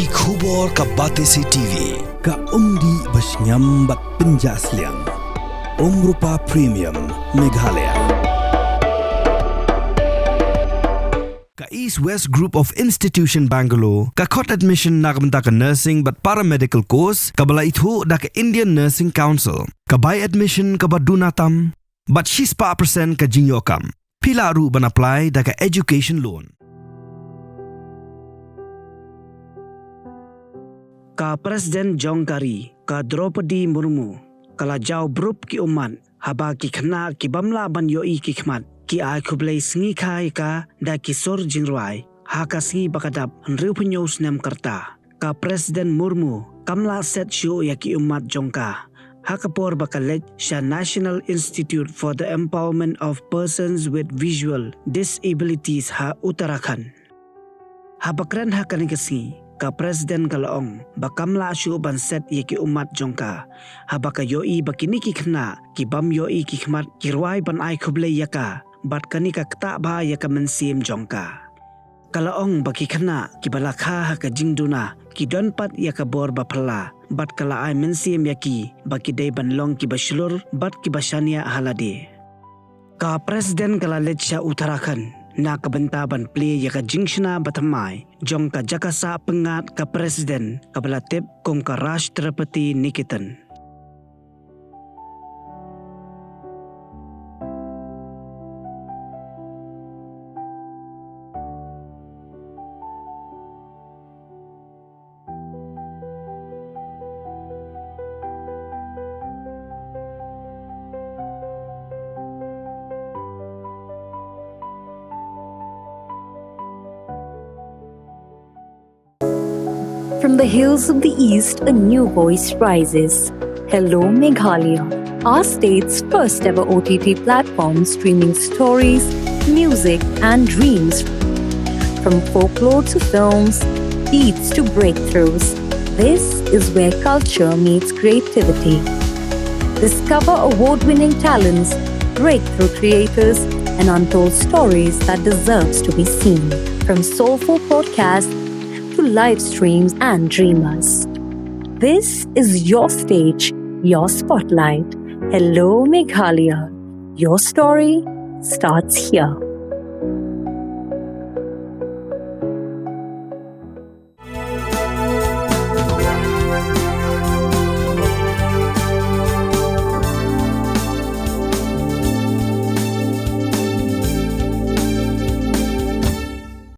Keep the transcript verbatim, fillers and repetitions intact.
Ki khubor ka Batesi T V. Ka umdih ba shngiam bad pynjah sliang. Umrupa Premium, Meghalaya. Ka East West Group of Institution Bangalore ka khot admission na ka bynta ka nursing bad paramedical course kaba la ithuh da ka Indian Nursing Council. Ka bai admission kaba duna tam bad shispah percent ka jingïoh kam. Phi lah ruh ban apply da ka education loan. Ka President jong ka ri, ka Droupadi Murmu, ka la jaw brup ki ummat haba ki khynnah ki bym lah ban ïohi ki khmat ki ai khublei sngi kha ïa ka da ki sur jingrwai ha ka sngi ba ka dap hynriewphew snem ka rta. Ka President Murmu kam lah set shuh ïa ki ummat jong ka ha ka por ba ka leit sha National Institute for the Empowerment of Persons with Visual Disabilities ha Uttarakhand. Haba kren ha kane ka sngi, ka President ka la ong ba kam lah shuh ban set ïa ki ummat jong ka haba ka ïohi ba kine ki khynnah ki bym ïohi ki khmat ki rwai ban ai khublei ïa ka bad kane ka ktah bha ïa ka mynsiem jong ka. Ka la ong ba ki khynnah kiba la kha ha ka jingduna ki don pat ïa ka bor ba phylla bad ka la ai mynsiem ïa ki ba ki dei ban long kiba shlur bad kiba shaniah ha lade. Ka President ka la leit sha Uttarakhand na ka bynta ban plie ïa ka jingshna bathymmai jong ka jaka sah pyngngad ka President kaba la tip kum ka Rashtrapati Niketan. From the hills of the East, a new voice rises. Hello Meghalaya, our state's first ever O T T platform streaming stories, music, and dreams. From folklore to films, beats to breakthroughs, this is where culture meets creativity. Discover award winning talents, breakthrough creators, and untold stories that deserves to be seen. From soulful podcasts to live streams and dreamers. This is your stage, your spotlight. Hello Meghalaya. Your story starts here.